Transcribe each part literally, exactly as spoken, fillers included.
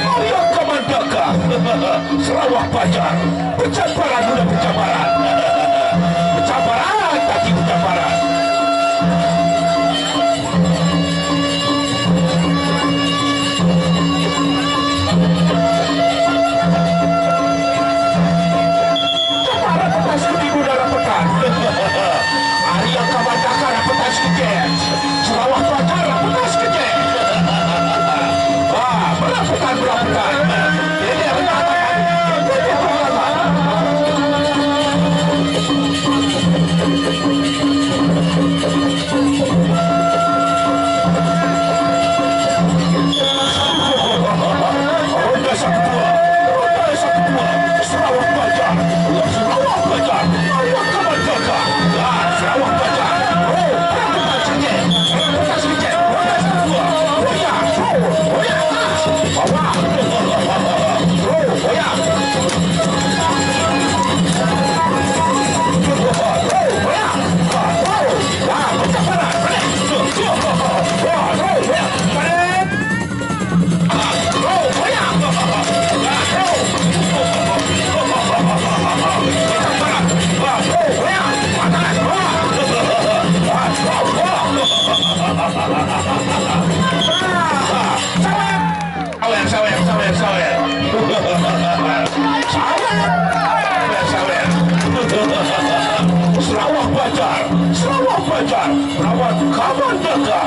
Mario Kamandaka. Sarawak Pajar. Pecaparan udah pecaparan. Pecaparan, tadi pecaparan. Cepat rapetas ke minggu dah rapetas. Hari yang kabar dakar rapetas kejap. Sarawak Pajar rapetas kejap. Ah, berapetan, berapetan. Ini rapetan. Ronda satu dua. Ronda satu dua. Sarawak Pajar. Sarawak Pajar. Ayo, kawan jaga. Ah, Sarawak Pajar. Oh, rapetan sikit. Rapetan sikit. Ronda satu dua. Oh ya. Oh, oh ya. Ah, bawah. Oh, oh ya. Sawer, sawer, sawer, sawer. Sawer, sawer. Sarawak Pajar, Sarawak Pajar. Rawat kawan deka.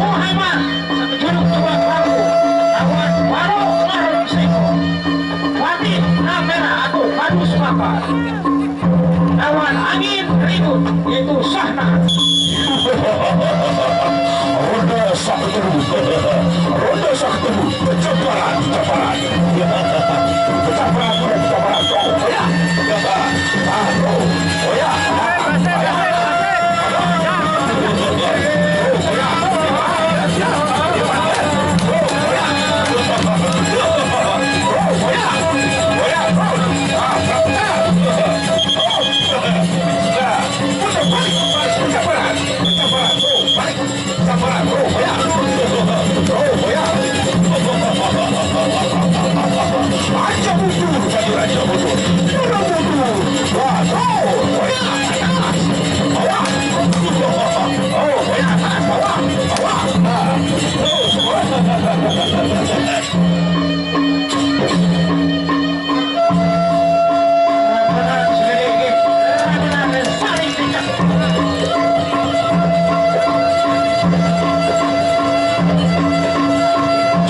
Muhammad, satu juruk coba pelaku, lawan Barok Marun Seko. Fatih Namera atau Padu Semaka. Lawan Angin Ribut, yaitu Sahna. Ronda satu, ronda satu, pecaparan, pecaparan, pecaparan, pecaparan. Oh ya, ah, oh, oh ya. Raja mundur, raja mundur, mundur, mundur. Wah, oh, oh ya, atas, bawah. Oh, oh ya, atas, bawah, bawah. Ah, oh, oh. Saling kencang.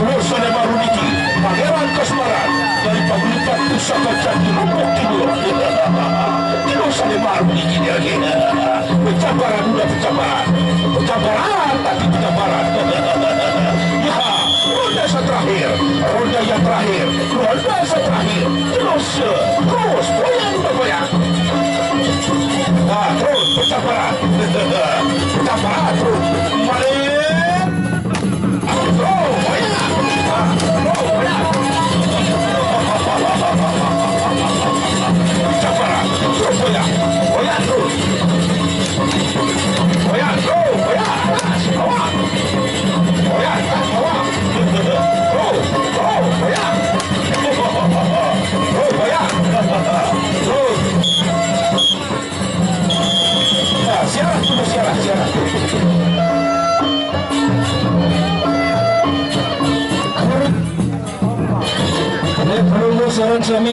Terus ada baru niki, Pangeran Kasmaran dari Paguyuban Pusaka Candi Lombok Timur. Terus ada baru niki dia lagi. Pecaparan udah pecaparan. Pecaparan tapi pecaparan. Ya, ronde terakhir. Ronde yang terakhir. Ronde terakhir. Terus, terus. Goyang udah goyang. Ah, terus. Pecaparan. Pecaparan terus. Balik. Siarah dulu, siarah, siarah. Ini perlu saran sami